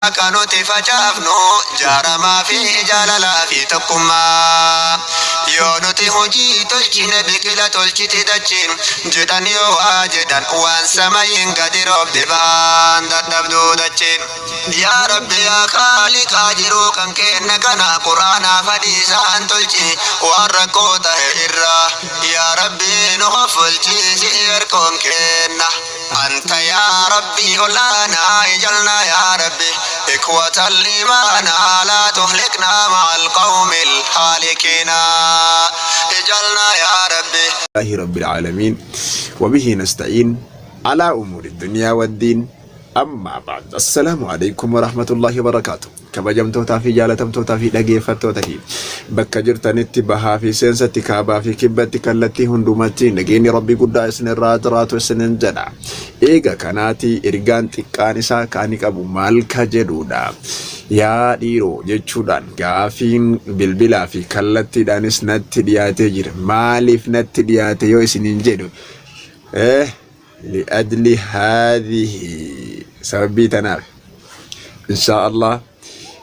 Akka nuti facaafnu jaaramaa fi jaalalaa fi tokkummaa. Yoo nuti hojii tolchine biqila tolchiti dachiin jedhan yoo waa jedhan waan samayiin gadi roobde ba'aan dadhabduu dachiin. Yaa Rabbi yaa Khaaliqaa jiruu kan kenna kana Qur'aanaaf hadiisaan tolchi waan rakkoo tahe irraa. Yaa Rabbi nu hoffolchiisi erkoon kenna. أنت يا ربي أولانا اجعلنا يا ربي إخوة الإيمان لا تهلكنا مع القوم الهالكين اجعلنا يا ربي. الله رب العالمين وبه نستعين على أمور الدنيا والدين، أما بعد، السلام عليكم ورحمة الله وبركاته. Kabajamtootaa fi jaalatamtootaa fi dhageeffattoota fi bakka jirtanitti, bahaa fi seensatti, kaabaa fi kibbatti, kallattii hundumatti nageenyi Rabbii guddaa isinirraa jiraatu isinin jedha. Eega kanaati ergaan xiqqaan isaa kaani qabu maal ka jedhudha. Yaa dhiiroo jechuudhaan gaafiin bilbilaa fi kallattiidhaanis natti dhiyaatee jira. Maaliif natti dhiyaate yoo isinin jedhu, لأجل هذه, sababii tanaaf insha Allah.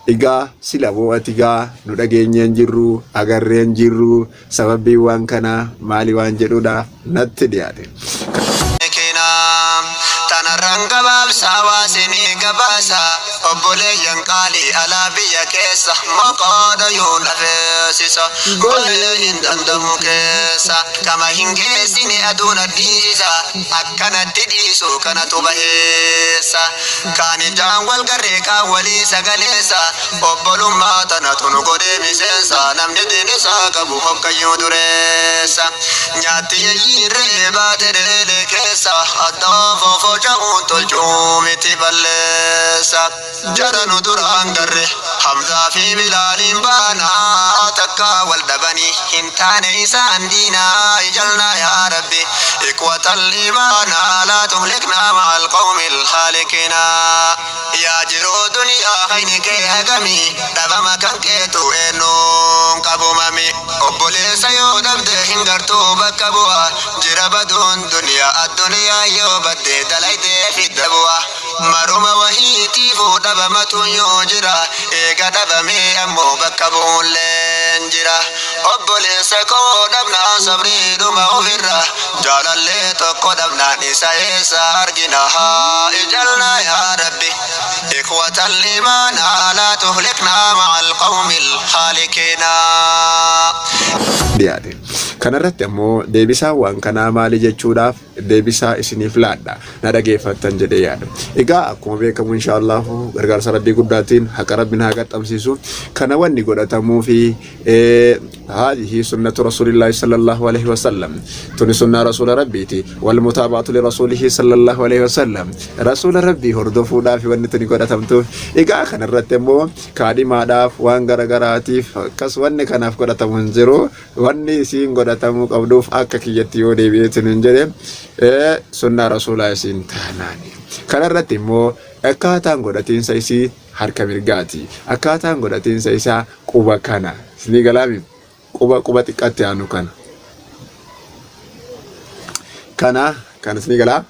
Egaa sila ati gaa nu dhageenyeen jirru, agarreen jirru, sababii waan kanaa maali waan jedhudha natti dhiyaate. Tanarraan gabaabsaa waasinii gabaasa, obboleeyyan qaalii alaa biyya keessa maqaadha yoo lafeessisa golee hin danda'u keessa kama hin geessine aduun addiisisa akkanatti dhiisu kanatu baheessa kaan ijaan wal garree kaan walii sagaleessa obbolummaa tanatu nu godhee miseensa. Namni diin isaa qabu hoggayyuu dureessa nyaatti yeyyiirree baate dheelee keessa addaan foofoca'uun tolchuu miti balleessa. Jara nu duraan garre Hamzaa fi Bilaaliin baanaa takka wal dhabanii hin taane isaan diinaa. اجعلنا يا ربي إخوة الإيمان لا تهلكنا مع القوم الهالكين. Yaa jiruu duniyaa hayni kee hagamii dhabama kan keetu eenyuun qabumami. Obboleessa yoo dhabde hin gartuu bakka bu'a jira baduun duniyaa adduniyaa yoo badde dalaydee fidda bu'a maruma wahiitiifuu dhabamatu yoo jira eega dhabamee ammoo bakka bu'uunleen jira. Obboleessa koo dhabnaan sabriidhuma ofirra jaalallee tokko dhabnaan isa eessa argina? Haa اجعلنا يا ربي إخوة الإيمان لا تهلكنا مع القوم الهالكين. Dhiyaate. Kanarratti ammoo deebisaa waan kanaa maali jechuudhaaf deebisaa isiniif laadha. Na dhageeffattan jedhee yaada. Egaa akkuma beekamu, inshaallahu, gargaarsa Rabbii guddaatiin haqa Rabbiin haa qaxxamsiisu. Kana wanni godhatamuu fi هذه سنة رسول الله صلى الله عليه وسلم. Tuni sunnaa rasuula Rabbiiti. والمتابعة لرسوله صلى الله عليه وسلم. Rasuula Rabbii hordofuudhaaf wanni tuni godhatamtuuf. Egaa kanarratti ammoo kaadhimaadhaaf waan garagaraatiif akkas wanni kanaaf godhatamu hin jiru. Wanni isiin godhatamuu qabduuf akka kiyyatti yoo deebi'eetiin hin jedhe, sunnaa rasuulaa isiin taanaani. Kanarratti immoo akkaataan godhatiinsa isii harka mirgaati. Akkaataan godhatiinsa isaa quba kana. Isinii galaami, quba xiqqaatti aanu kana. Kana kan isinii galaa.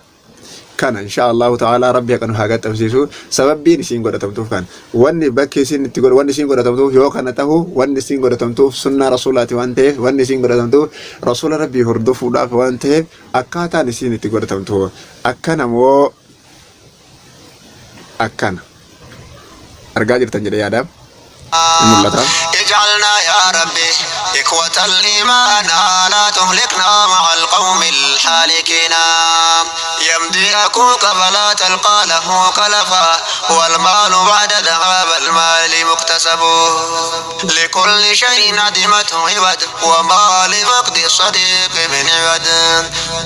Kana insha Allahu ta'ala Rabbi haqa nu haa qaxxabsiisu. Sababbiin isiin godhatamtuuf kan wanni bakki isiin itti godhu, wanni isiin godhatamtuuf yoo kana tahu, wanni isiin godhatamtuuf sunnaa rasuulaati waan ta'eef, wanni isiin godhatamtuuf rasuula Rabbii hordofuudhaaf waan ta'eef, akkaataan isiin itti godhatamtu akkana moo akkana argaa jirtan jedhee yaada ni mul'ata. اجعلنا يا ربي إخوة الإيمان لا تهلكنا مع القوم الهالكين. يمضي أخوك فلا تلقى له خلفا والمال بعد ذهاب المال مكتسب. لكل شيء عدمته عوض وما لفقد الصديق من عوض.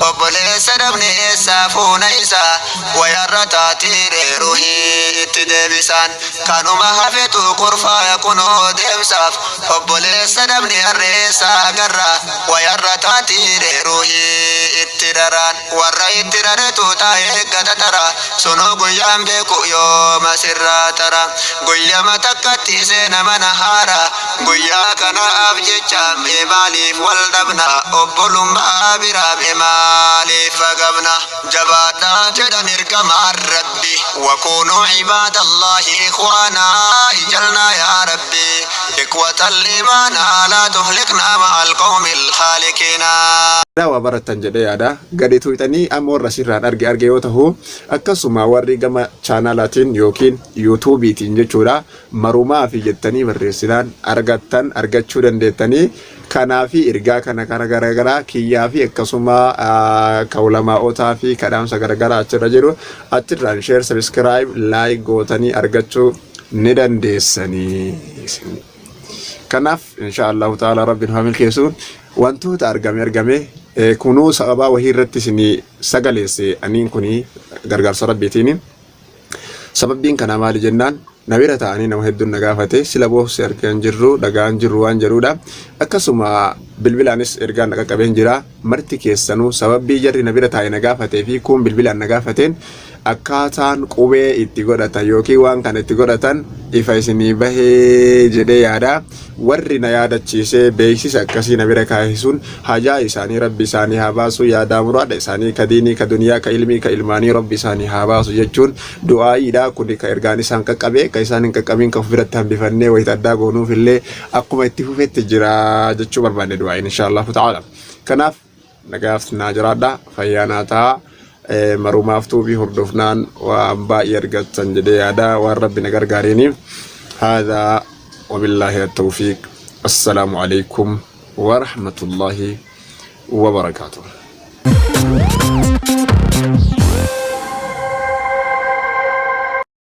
Obboleessa dhabne eessaa fuuna isaa wayarra taatiire ruhii itti deebisan kanuma hafetu kurfaa kunoo deemsaaf. Obboleessa dhabne harreessaa agarra wayarra taatiire ruhii itti Geessi raraan warra itti raretu taa'ee eeggata tara. Sunuu guyyaan beeku yooma sirraa tara. Guyyama takkatti seena mana haara. Guyyaa kanaaf jecha mee maaliif wal dhabna? Obbolummaa biraa mee maaliif fagabna? Jabaadhaa jedhan ergamaan Rabbi. Wakuunuu ibaadallaahi ikhwaanaa ijalnaa yaa Rabbi. Ikhwatal iimaanaa laa tuhliknaa ma'al qawmil haalikiinaa. Waa barattan jedhee yaada. Gadi tuqxanii amma warra asirraan arge arge yoo tahu, akkasuma warri gama chaanaalaatiin yookiin yuutuubiitiin jechuudha marumaa fi jettanii barreessinaan argattan argachuu dandeettanii. Kanaafi ergaa kana kana garagaraa kiyyaa fi akkasuma ka ulamaa'otaa fi kadhaamsa garagaraa achirra jiru achirraan share, subscribe, like gootanii argachuu ni dandeessanii. Kanaaf insha Allahu ta'ala Rabbiin haa milkeessu. Wantoota argame argame kunuu sababaa wahii irratti isinii sagaleesse aniin kuni gargaarsa Rabbiitiini. Sababbiin kanaa maali jennaan, na bira taa'anii nama hedduun na gaafate, sila boobsi argaan jirru dhagaan jirru waan jedhudha. Akkasuma bilbilaanis ergaan na qaqqabeen jira. Marti keessanuu sababbii jarri na bira taa'e na gaafatee fi kuun bilbilaan na gaafateen akkaataan qubee itti godhatan yookiin waan kana itti godhatan ifa isinii bahee jedhee yaada. Warri na yaadachiisee beeksisa akkasii na bira kaa'e sun hajaa isaanii Rabbi isaanii haa baasu, yaadaa muraada isaanii ka diinii, ka duniyaa, ka ilmii, ka ilmaanii Rabbi isaanii haa baasu jechuun du'aa'iidha. Kuni ka ergaan isaan qaqqabe, ka isaan hin qaqqabiin ka of biratti hambifannee wayita addaa goonuuf illee akkuma itti fufetti jira jechuu barbaanne du'aa'iin inshaa Allahu ta'ala. Kanaaf nagaaf naa jiraadha, fayyaa naa ta'a. Marumaaf tuubii hordofnaan waan baay'ee argattan jedhee yaada waan Rabbi na gargaariini. Haadhaa wabillaahi at-tawfiiq. Assalaamu alaikum wa rahmatullahi wa barakaatuh.